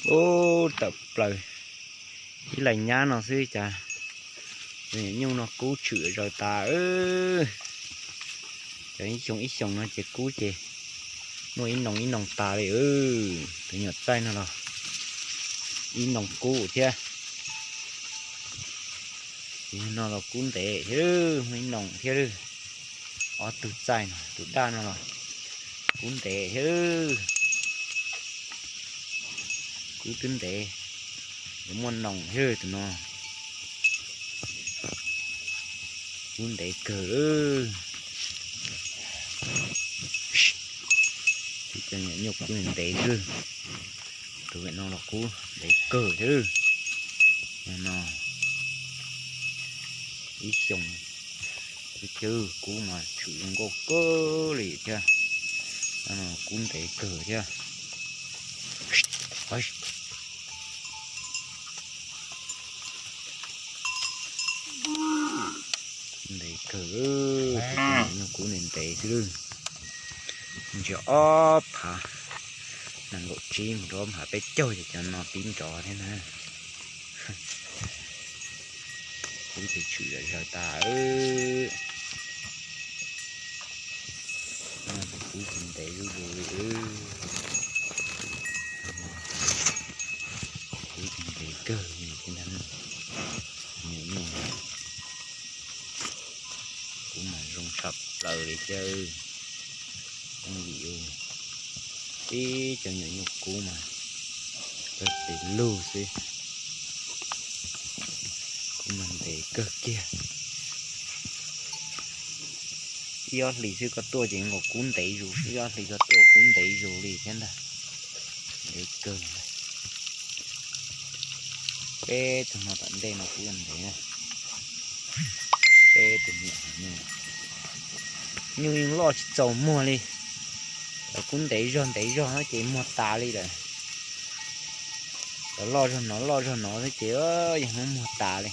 Ub, tawm plaws ib lais nyab no xwb cas tus nyuam nyuj no kub tshwm zaws tas. Cov ib xyoo ib xyoo no ces kub ces muaj ib noo ib noo tas li. Tus nyuam txaij no los ib noo kub thiab. Tus no los kub ntev thiab, muaj ib noo thiab. Ob tug txaij no, tus daj no los kub ntev thiab. Kub twb ntev, yuav muaj noo thiab tus no. Kub ntev kawg. Ib cov nyuam nyuj kub ntev xwb. Tus no los kub ntev kawg thiab. No ib xyoos cwb kub mas tshwm zoo nkauj kawg li thiab. Kub ntev kawg thiab. Ntev kawg, nyuj kub ntev ntev xwb lawm. Ntsia ob phav, nees nkaum tsib mus rau ob phav peb caug ces cov no pib nrov thiab na. Kub ces tshwm zaws tas. Tus kub ces ntev zuj zus li. Kub ces ntev kawg li thiab ntag. Nyuam nyuj kub mas zoo tshaj plaws li thiab. Vim ib cov nyuam nyuj kub mas pes lug xwb. Kub mas ntev kawg kiag. Ib ob hlis xwb koj tuaj ces nkaus kub ntev zus, ib ob hlis koj tuaj kub ntev zus li thiab ntag. Ntev kawg. Peb tug no tom ntej no kub ntev. Peb tus nyuam no, nyuj yeej loj tsis txaus muag li. Cov kub ntev zog ntev zog ces muag tas li lawm. Cov loj zog no loj zog no xwb ces yeej muab muag tas li.